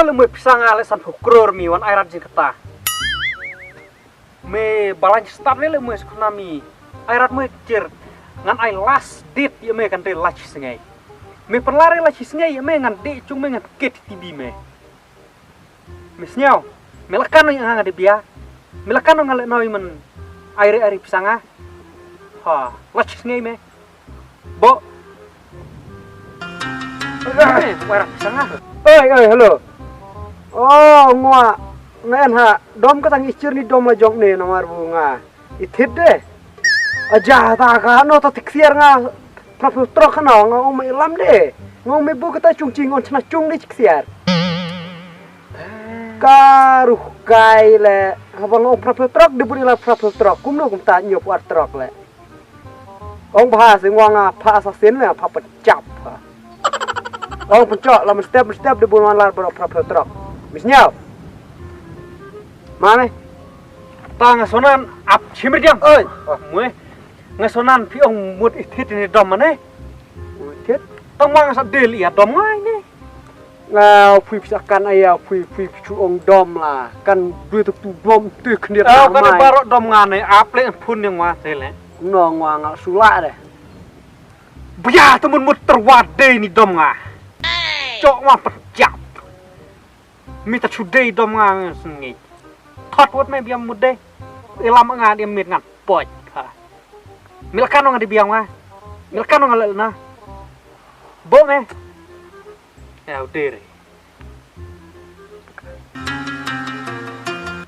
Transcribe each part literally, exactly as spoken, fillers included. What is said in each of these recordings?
Mei pisa nga leh sanphew klur mei wan ai rat jingkata. Mei balance start leh leh mei skhuna mei. Ai rat mei kir. Ngan ai last date ïa mei kan te last sngi. Mei pynlar last sngi ïa mei ngan dei chung mei ngan ket T V mei. Mei sñiaw. Mei la kan ïa nga nga dei bia. Mei la kan nga leh noi man. Ai re ai re pisa nga. Ha, last sngi mei. Bo. Oi, oi, hello. Oh, ngwa. Ngan ha dom ka tang ichir ni dom la jong ne namar bu nga. Ithit de. Aja ta ka no ta tiksiar nga. Prapul trok no nga ong mai lam de. Nga ong mai bu kata chung ching on chna chung de tiksiar. Ka ruh kai le. Haba nga ong prapul trok de bu la prapul trok. Kum no kum ta nyo puar trok le. Ong bha sing wang a pha assassin le pha pynchap. Ong pynchok la mynstep mynstep de bun wan lar bro phrap phrap trok. Mis nyau. Mane. Ta nga sonan ap chimri diang. Oi. Mue. Nga sonan phi ong mut ithit ni dom mane. Ithit. Tang wang sa del ia dom ngai ni. Nga phui pisa kan aya phui phui pichu ong dom la kan dui tuk tu dom tu khniat. Au kan barok dom nga ne ap le phun yang wa te le. No nga nga sula de. Bia tu mun mut terwat de ni dom nga. Chok wa pejap. Mi ta chu de dom nga sngi. Thot wat me bia mut de. Ilam nga dia mit ngan poj. Milkan nga di bia nga. Milkan nga le na. Bo me. Ya udah re.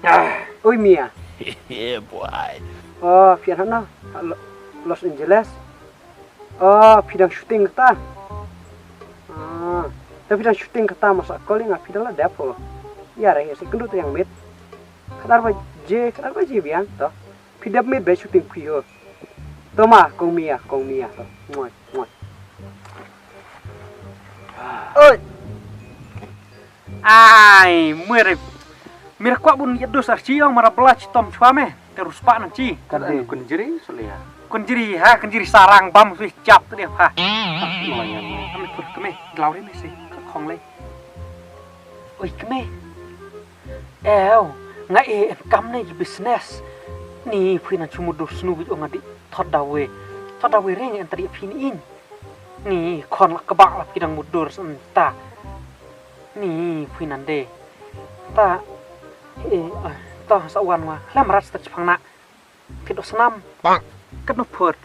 Ah. Oi Mia. Yeah boy. Oh, phi na Los Angeles. Oh, phi dang shooting kata. Ah, ta phi dang shooting kata masa calling phi dang la dep ho. Ya re se kundu yang mit. Kadar ba je, kadar ba je biang to. Phi dep mit ba shooting phi ho. To ma kong Mia, kong Mia to. Moi, moi. Oi. Ai, mui re. Mir kwah bun ïa dus ar chi ong mara bla chi tom chwa me. Te rus pa nan chi. Kan kun jri sulia. Kun jri ha, kun jri sarang bam sui chap te dia ha. Kame put kame, dlau re me si, ka khong le. Oi kame. Ew, nga e en kam ne business. Ni phi nan chumu dus nu ong adi. Thot dawe. Thot dawe ring en tadi phi ni in. Ni khon la kebak la pidang mudur senta. Ni pui nande. Ta. Eh, ah, ta sa wan wa. Lam rat sta chipang na. Pit o snam. Bang. Kat no put.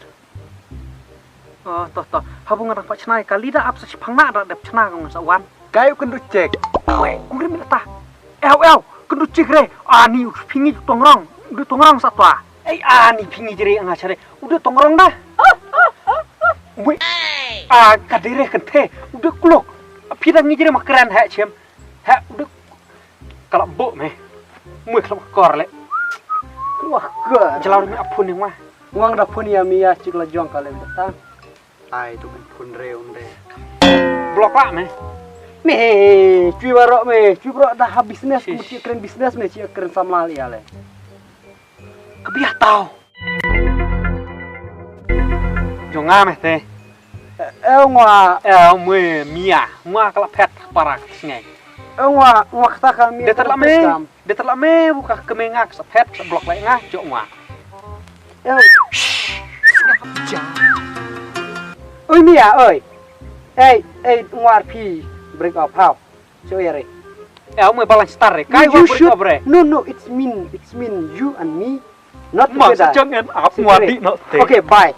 Oh, to, to. Habu ngadang pa chnai kali da ap sa chipang na da dep chna kong sa wan. Kai u kynduh chek. Wei, kuri mi ta. Ew, ew, kynduh chek re. Ani u phi ngi tongrong. U tongrong sa twa. Ei, ani phi ngi jere nga chare. U tongrong da. Wei. A ka dire kan the. U klok. Phi da ngi jere ma kran ha chem. Ha u kala bo me. Mui kala kor le. Wah, kor. Jalaw mi apun ni ma. Wang da pun ya mi ya chik la jong ka le ta. Ai tu kan phun re un re. Blok la me. Me, chui barok me, chui barok da ha business, ku chi kren business me, chi kren samla li ale. Kebiah tau. Jong nga me te. Eh, eh, ngwa. Eh, mui mia, ngwa kala phet parak sngai. Eh, ngwa, ngwa kata ka mi. Detar la me. Detar la me buka kemengak sa phet sa blok lai nga jok nga. Oi mia oi. Ei ei ngwar phi break up how. So yare. Eh, mo balance star re. Kai wa break up re. No no, it's mean, it's mean you and me not together. Jang en ap ngwa di no te. Okay, bye.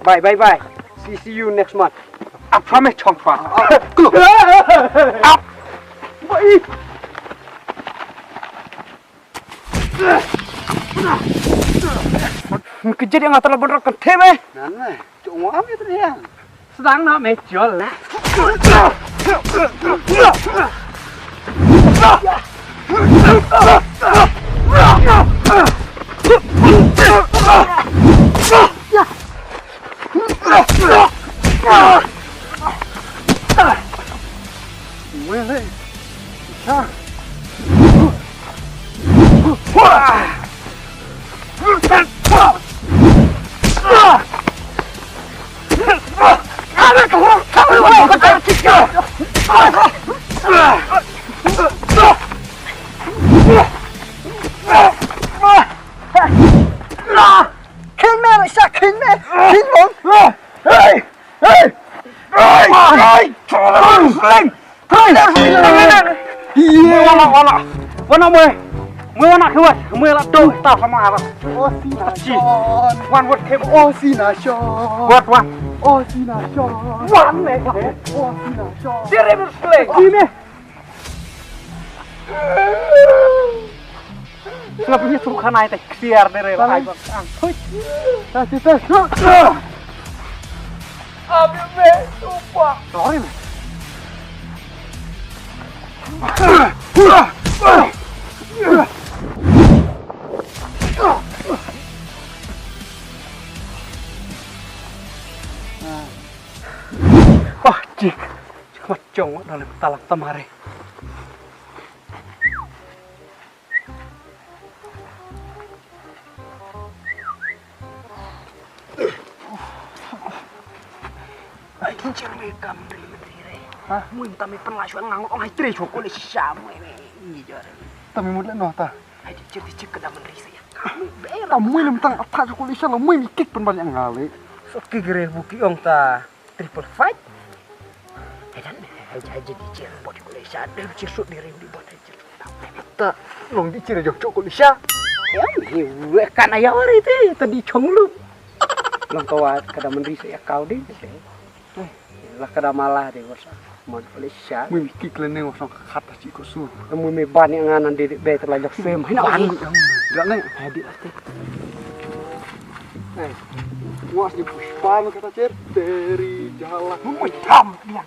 Bye bye bye. See see you next month. Ap fa me chong fa. Ap. Bai. Kejadian ngatar laban rak kenthe me. Nan me. Cuma me tu dia. Sedang nak mejol lah. Mwe, mwe wan na khwat, mwe la dong ta sama ara. O si na chi. Wan wat khem. O si na shon. Wat wan. O si na shon. Wan ne. O si na shon. Dire ber sleng. Chi ne. Ngap ni tu khanai te ksiar dire la ai bang. Ang. Hui. Ta chi te. Abi me tupa. Sorry, man. Wah, cik. Cik mat jong dalam talang tamare. Ai, kin cer me kam ri menteri re. Ha? Mui ta me pernah cuan ngang ong ai tre cuan kole sisa mui me. Ni jar. Ta me mut le noh ta. Ai, kin cer ti cik kada menteri saya. Kam me ber. Ta mui lem tang apa cuan kole sisa mui mi kik pen banyak ngali. So kik re buki ong ta. Triple fight. Hai dan, hai jadi cer bot ko le sha, de cer sut de rim di bot cer. Ta long di cer jong cok ko le sha. Ya, ni we kan aya wari te, ta di chong lu. Long ka wa kada menteri sa ya kau di. La kada mala de wasa. Mon ko le sha. Mui kik le ne wasa khat ta chi ko su. Mui me ban ya ngan de be ta la jok sem. Hai na. Ban. Dak ne. Hai di la te. Eh, was ni pushpa me kata cer teri jalan. Mui tam dia.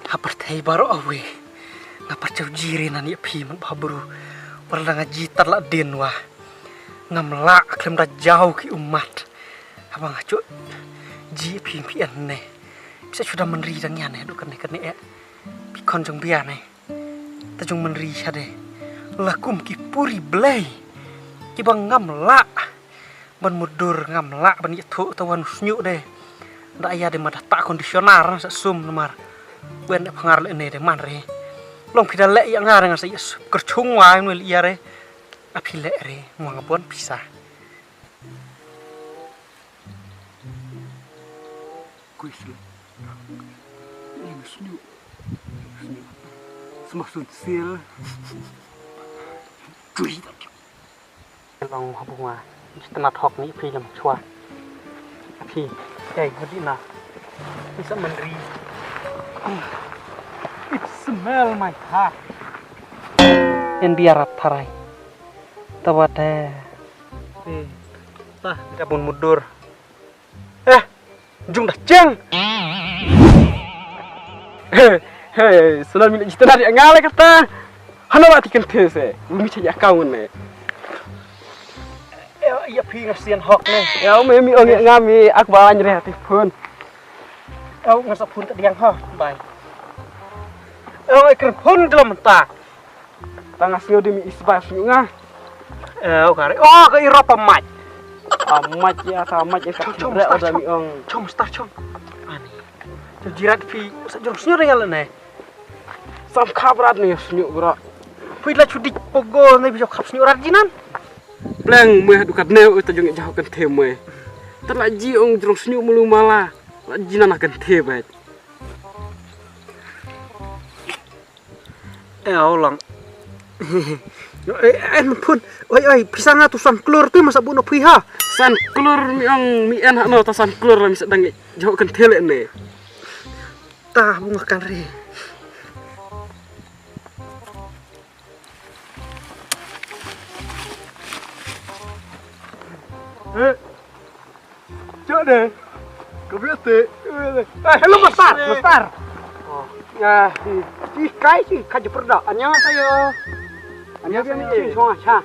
Ha pyrthei baroh awei nga pyrchah jiri nan ïa phi man bha bru. War la nga ji tar la din wa ngam lah khlem da jaw ki ummat. Haba nga chuh ji phi phi an ne. Bisa sudah menri dang ïa ne duk kane kane eh. Pi khon jong bia ne. Ta jong menri shade. La kum ki puri blei. Ki ba ngam lah. Ban mudur ngam lah ban ïathuh ta wan sñiuh de. Da ïa de ma da ta conditioner sa sum namar. Wen da phangar le ne de man re. Long phi da leh ïa nga re nga sa ïa kyrchung wa nwe ïa re. A phi leh re ngwa nga bon pisa. Kuis le. Ïa sñiuh. Sñiuh. Sma sun sil. Kuis le. Long ha bunga. Jitna thok ni phi lam chwa. Phi. Dai hadi na. Isa menri. It smell my heart. En biara tharai. Tawate. Phi. Tah. Kita pun mudur. Eh. Jung da cheng. He, he, sala mi jitna ri nga le kata. Hana wa ti kan te se. Mi chenya account ne. Eh, ïa phi nga sian hok ne. Ya me mi ong nga mi ak ba nre ti phone. Eh, nga sa phone ka diang ha. Bye. Eh, kren phone dalam ta. Ta nga sngew de mi isbah sngew nga. Eh, ka re. Oh, ka irop a mach. A mach ya, ta mach ya ka chom, chom, re star, oda chom. Mi ong. Chom, star, chom. Ani. Chom jirat phi, sa jong sngew de nga le ne. Sam khap rat ne sngew bro. Phi la chudik pogo ne phi jong khap sngew rat jinan. Pleng mwe dukat ne o ta jong jaho kan the mwe. Ta la ji ong jong sngew mulu mala. La jinan kan the bet. Eh, aw lang. Eh, eh, phun. Oi, oi, pisa nga tu san klur tu masa bu no phi ha. San klur mi ong mi en ha no ta san klur la mi sedang jauh kan thele ne. Ta bu nga kan re. Eh. Cok deh. Kau biar te. Eh, hello, Mastar, Mastar. Oh. Ya, si, si Kai, si Kai Jeperda. Annyeonghaseyo. Annyeonghaseyo. Annyeonghaseyo.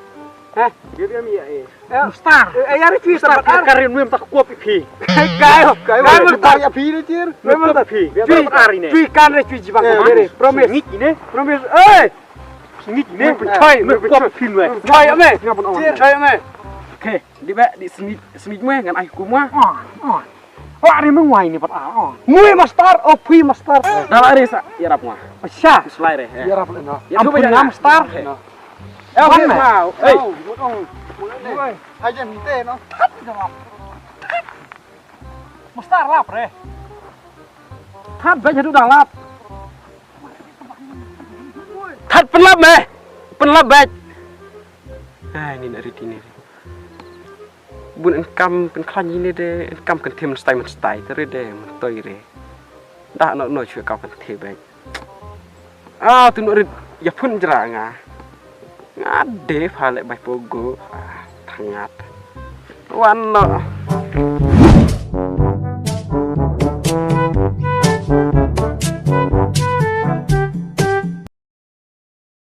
Ha? Bia bia mi ya eh. Mustar. Eh, ya ri cui Mustar, star. Ka ri nuem tak kuap pi. Kai kai. Kai bar ya pi ni cir. Nuem tak pi. Bia bar ari ne. Cui kan ri cui jibang. Promise. Ngit ne. Promise. Eh. Ngit ne. Chai me kuap pi nuem. Chai me. Cir chai me. Okay, di ba di sengit sengit me ngan ai ku mua. Wah, ri mengwai ni pat ah. Mui master, oh pui master. Dah lah ri sa, ya rap mua. Sha. Slai re. Ya rap le no. Ya tu ba ngam star. Ya ban me. Hey. Hai jan te no. Tat jawab. Master lap re. Tat ba jadu dah lap. Tat penlap me. Penlap ba. Ai ni nak riti ni. Bun enkam pynkhlaiñ ine de enkam kynthim stai men stai te re de men toi re. Dah no no chue kau kynthim bek. Ah tu no rit ya pun jera nga. Nga de pha le bai pogo. Ah, thangat. Wan no.